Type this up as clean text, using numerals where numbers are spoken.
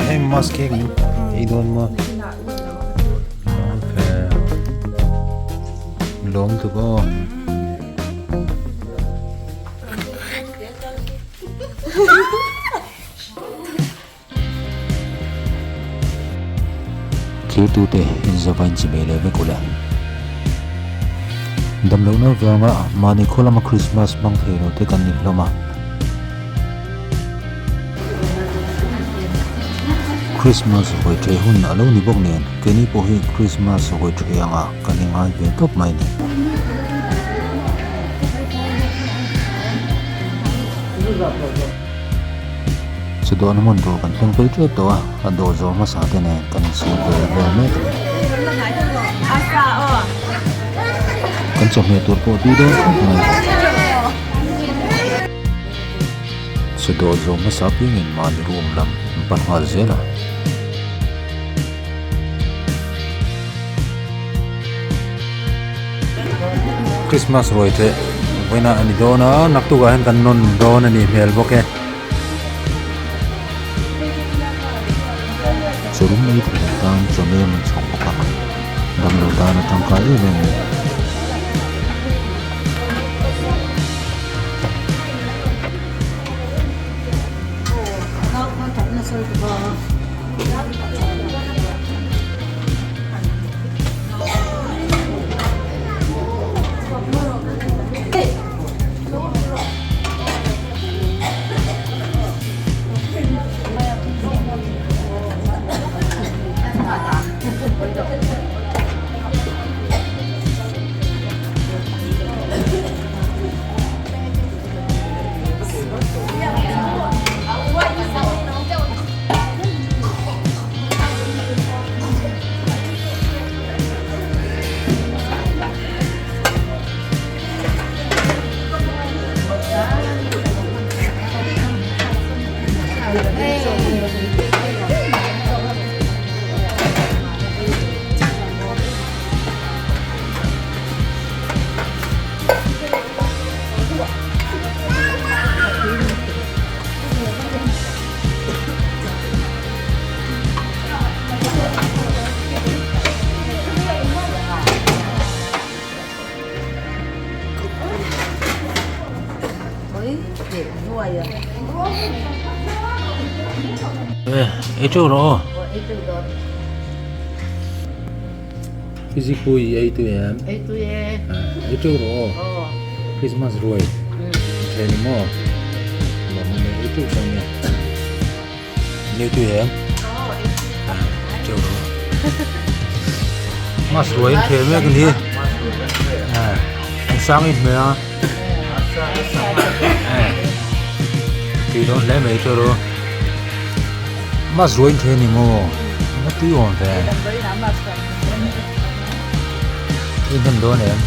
Hei mask cake min ei dawn maw? Lawm tuk aw. Thirtute inzavain chimei leh vek ula. Damlohna vanga mahni khaw lama Krismas hmang thei lo te kan ni hlawm a. Krismas vawi thei hun a lo ni bawk nen keini pawh hi Krismas vawi thei anga kan ingai ve tawp mai ni. Chudawhna hmun tur kan thleng phei tep tawh a, a dawh zawh hmasa te nen kan insiam ve vel mek a ni. Kan chawhmeh tur pawh tui dawn khawp mai. Chudawh zawh hmasa piangin mahni room lam an pan nghal zel a. Christmas ruai teh vawiinah a ni dawn a naktukah hian kan nawn dawn a nih hmel bawk e. Chawlum ei thei lo tan chawhmeh an chhawk bawk a damlo tan a tangkai em em a ni. Ei teuh rawh aw. Fizikpui i ei tui em? Ei tui e. Ei teuh rawh aw. Christmas ruai. Thei ni maw? Lawm awm e, ei teuh dawn nia. Ei tui em? Ei teuh rawh. Mas ruai in thei mek ani. An sang in hmel a. Tui dawn hle mai teuh rawh. Mas ruai in thei ni maw? A tui awm ve. In hnem dawn em?